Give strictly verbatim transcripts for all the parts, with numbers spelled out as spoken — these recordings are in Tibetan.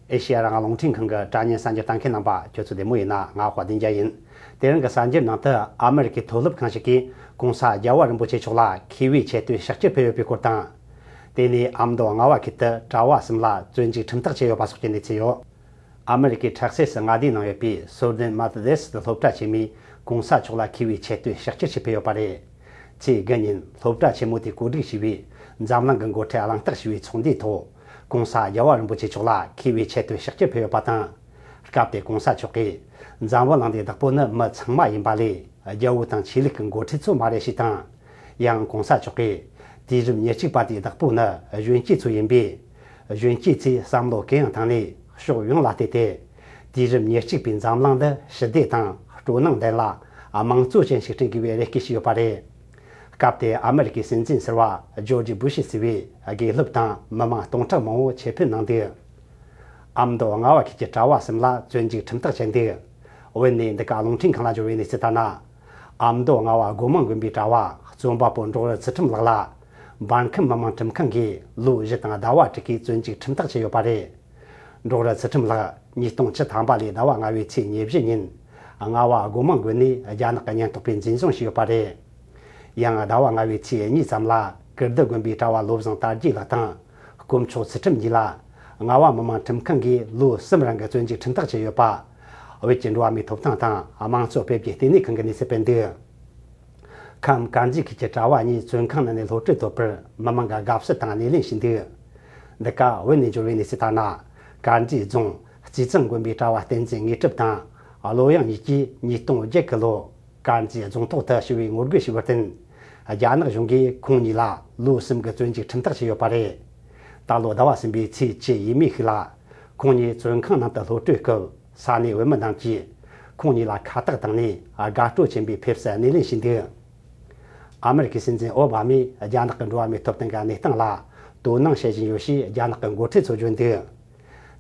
ཨེ་ཤེ་ཡ་རང་དབང་རླུང་འཕྲིན་ཁང་གི་དྲ་བརྙན་གསར་འགྱུར་ལྟ་མཁན་རྣམ་པ་ཁྱོད་ཚོ་བདེ་མོ་ཡིན་ན། ང་དཔལ་ལྡན་རྒྱལ་ཡིན། དེ་རིང་གི་གསར་འགྱུར་ནང་དུ་ཨ་མི་རི་ཀའི་མཐོ་སློབ་ཁང་ཞིག་གིས་གོང་ས་རྒྱལ་བ་རིན་པོ་ཆེ་མཆོག་ལ་མཁས་པའི་ཆེ་བསྟོད་ཕྱག་བསྐྱར་ཕུལ་ཡོད་པའི་སྐོར་དང་། དེ་ནས་ཨ་མདོ་རྔ་བ་ཁུལ་དུ་གྲྭ་བ་གསུམ་ལ་བཙོན་འཇུག་ཁྲིམས་ཐག་བཅད་ཡོད་པ་སོགས་ཀྱི་གནས་ཚུལ་ཡོད། ཨ་མི་རི་ཀའི་ཊེག་སེ་སི་མངའ་སྡེའི་ནང་ཡོད་པའི་སོར་ལྡན་མེ་ཐོ་ཌི་སི་སློབ་གྲྭ་ཆེན་མོས་གོང་ས་མཆོག་ལ་མཁས་པའི་ཆེ་བསྟོད་ཕྱག་བསྐྱར་ཞིག་ཕུལ་ཡོད་པ་རེད། ཚེས་དགུ་ཉིན་སློབ་གྲྭ་ཆེན་མོ་དེས་གོ་སྒྲིག་བྱས་པའི་འཛམ་གླིང་གི་འགོ་ཁྲིད་གླེང་སྟེགས་ཞེས་པའི་ཚོགས་འདུའི་ཐོག་གོང་ས་རྒྱལ་བ་རིན་པོ་ཆེ་མཆོག་ལ་མཁས་པའི་ཆེ་བསྟོད་ཕྱག་བསྐྱར་ཕུལ་ཡོད་པ་དང་། སྐབས་དེར་གོང་ས་མཆོག་གིས། འཛམ་བུ་གླིང་འདིའི་བདག་པོ་ནི་མི་ཚང་མ་ཡིན་པ་ལས། རྒྱལ་པོ་དང་ཆོས་ལུགས་ཀྱི་འགོ་ཁྲིད་ཚོ་མ་རེད་ཞེས་དང་། ཡང་གོང་ས་མཆོག་གིས། དུས་རབས་ཉེར་གཅིག་པ་དེའི་བདག་པོ་ནི་གཞོན་སྐྱེས་ཚོ་ཡིན་པས། གཞོན་སྐྱེས་ཚོས་བསམ་བློ་གུ་ཡངས་བཏང་ནས་ཕྱོགས་ཡོངས་ལ་བལྟས་ཏེ། དུས་རབས་ཉེར་གཅིག་པའི་འཛམ་གླིང་འདི་ཞི་བདེ་དང་སྤྲོ་སྣང་ལྡན་ལ་དམངས་གཙོ་ཅན་ཞིག་བསྐྲུན་དགོས་པའི་རེ་སྐུལ་ཞུས་ཡོད་པ་རེད། སྐབས་དེར་ཨ་མི་རི་ཀའི་སྲིད་འཛིན་ཟུར་པ་ཇོར་ཇི་བུ་ཤི་ཟེར་བས་དགེ་སློབ་དང་མི་མང་སྟོང་ཕྲག་མང་པོ་ཆེད་ཕེབས་གནང་འདུག་ཨ་མདོ་རྔ་བ་ཁུལ་གྱི་གྲྭ་བ་གསུམ་ལ་བཙོན་འཇུག་ཁྲིམས་ཐག་བཅད་འདུག་བོད་ནས་འདི་ག་རླུང་འཕྲིན་ཁང་ལ་འབྱོར་བའི་གནས་ཚུལ་ལྟར་ན། ཨ་མདོ་རྔ་བ་སྒོ་མང་དགོན་པའི་གྲྭ་བ་རྩོམ་པ་པོ་འབྲོག་རི་ཚུལ་ཁྲིམས་ལགས་ལ། འབར་ཁམས་མི་དམངས་ཁྲིམས་ཁང་གིས་ལོ་བཞི་དང་ཟླ་བ་དྲུག་གི་བཙོན་འཇུག་ཁྲིམས་ཐག་བཅད་ཡོད་པ་རེད། འབྲོག་རི་ཚུལ་ཁྲིམས་ལགས་ཉིས་སྟོང་བཅུ་ཐམ་པ་ལོའི་ཟླ་བ་ལྔ་པའི་ཚེས་ཉེར་བཞི་ཉིན། རྔ་བ་སྒོ་མང་དགོན་ནས་རྒྱ་ནག་གི་ཉེན་རྟོག་པས་འཛིན་བཟུང་བྱས་ཡོད་པ་རེད། ཡང་ཟླ་བ་ལྔ་པའི་ཚེས་གཉིས་ཙམ་ལ་ཀིརྟི་དགོན་པའི་གྲྭ་བ་བློ་བཟང་དར་རྒྱས་ལགས་དང་། དཀོན་མཆོག་ཚུལ་ཁྲིམས་གཉིས་ལ། རྔ་བ་མི་དམངས་ཁྲིམས་ཁང་གིས་ལོ་གསུམ་རིང་གི་བཙོན་འཇུག་ཁྲིམས་ཐག་བཅད་ཡོད་པ། བོད་ཀྱི་འགྲོ་བ་མིའི་ཐོབ་ཐང་དང་དམངས་གཙོ་དཔེ་བརྗོད་ལྟེ་གནས་ཁང་གིས་གནས་ཚུལ་སྤེལ་འདུག་ཁམས་དཀར་མཛེས་ཁུལ་གྱི་གྲྭ་བ་གཉིས་བཙོན་ཁང་ནང་ནས་གློད་གྲོལ་ཐོབ་པར་མི་མང་གིས་དགའ་བསུ་དང་སྣེ་ལེན་བྱས་འདུག་འདི་ག་བོད་ནས་འབྱོར་བའི་གནས་ཚུལ་ལྟར་ན། དཀར་མཛེས་རྫོང་རྩིས་ཚང་དགོན་པའི་གྲྭ་བ་བསྟན་འཛིན་དངོས་གྲུབ་དང་བློ་དབྱངས་གཉིས་ཀྱིས་ཉིས་སྟོང་བརྒྱད་ཀྱི་ལོ། དཀར་མཛེས་རྫོང་ཐོག་ཏུ་ཞི་བའི་ངོ་རྒོལ་བྱས་པར་བརྟེན། རྒྱ་ནག་གཞུང་གིས་ཁོང་གཉིས་ལ་ལོ་གསུམ་གྱི་བཙོན་འཇུག་ཁྲིམས་ཐག་བཅད་ཡོད་པ་རེད། ད་ལོ་ཟླ་བ་གསུམ་པའི་ཚེས་བཅུ་ཡས་མས་ཤིག་ལ། ཁོང་གཉིས་བཙོན་ཁང་ནང་དུ་གློད་གྲོལ་སྐབས་ས་གནས་བོད་མི་རྣམས་ཀྱིས་ཁོང་གཉིས་ལ་ཁ་བཏགས་བཏང་ནས་དགའ་སྤྲོ་ཆེན་པོས་ཕེབས་བསུ་སྣེ་ལེན་བྱས་འདུག་ཨ་མི་རི་ཀའི་སྲིད་འཛིན་ཨོ་བྷ་མས་རྒྱ་ནག་གི་འགྲོ་བ་མིའི་ཐོབ་ཐང་གི་གནས་སྟངས་ལ་དོ་སྣང་བྱེད་བཞིན་ཡོད་ཞེས་རྒྱ་ནག་གི་འགོ་ཁྲིད་ཚོས་བརྗོད་འདུག་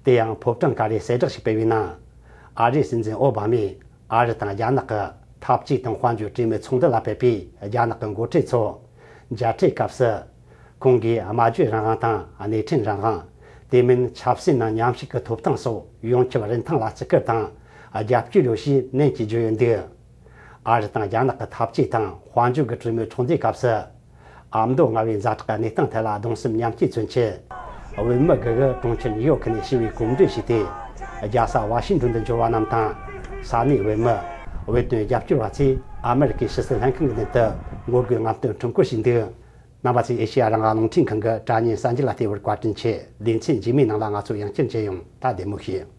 དེ་ཡང་ཕོ་བྲང་ཀ་རའི་གསལ་བསྒྲགས་ཤིག་སྤེལ་བའི་ནང་། ཨ་རིའི་སྲིད་འཛིན་ཨོ་བྷ་མས་ཨ་རི་དང་རྒྱ་ནག་གི་འཐབ་ཇུས་དང་དཔལ་འབྱོར་གྲོས་མོལ་ཚོགས་འདུ་ལ་ཕེབས་པའི་རྒྱ་ནག་གི་འགོ་ཁྲིད་ཚོ། མཇལ་འཕྲད་སྐབས་སུ། ཁོང་གིས་སྨྲ་བརྗོད་རང་དབང་དང་སྣེ་ཁྲིད་རང་དབང་། དེ་མིན་ཆབ་སྲིད་ནང་མཉམ་ཞུགས་ཀྱི་ཐོབ་ཐང་སོགས་ཡོངས་ཁྱབ་རིན་ཐང་ལ་བརྩི་བཀུར་དང་རྒྱབ་སྐྱོར་ཡོད་ཞེས་ནན་གྱིས་བརྗོད་ཡོད་འདུག་ཨ་རི་དང་རྒྱ་ནག་གི་འཐབ་ཇུས་དང་དཔལ་འབྱོར་གྱི་གྲོས་མོལ་ཚོགས་འདུའི་སྐབས་སུ། ཨ་མདོ་རྔ་བའི་ཛ་དྲག་གི་གནས་སྟངས་ཐད་ལ་གདུང་སེམས་མཉམ་སྐྱེད་མཚོན་ཆེད། བོད་མི་དགུ་གིས་གྲོང་ཁྱེར་ནིའུ་ཡོག་ནས་ཞི་བའི་གོམ་བགྲོད་བྱས་ཏེ། རྒྱལ་ས་ཝ་ཤིང་ཏོན་དུ་འབྱོར་བ་རྣམས་དང་། ས་གནས་བོད་མི། བོད་དོན་རྒྱབ་སྐྱོར་བ་ཚོས་ཨ་མི་རི་ཀའི་ཕྱི་སྲིད་ལྷན་ཁང་གི་མདུན་དུ་ངོ་རྒོལ་རྔམ་སྟོན་ཁྲོམ་སྐོར་བྱས་འདུག་རྣམ་པ་ཚོས་ཨེ་ཤེ་ཡ་རང་དབང་རླུང་འཕྲིན་ཁང་གི་དྲ་བརྙན་གསར་འགྱུར་ལ་བལྟས་པར་བཀའ་དྲིན་ཆེ། ལེ་ཚན་རྗེས་མའི་ནང་ལ་ང་ཚོ་ཡང་བསྐྱར་མཇལ་ཡོང་། ད་བདེ་མོ་བྱོས།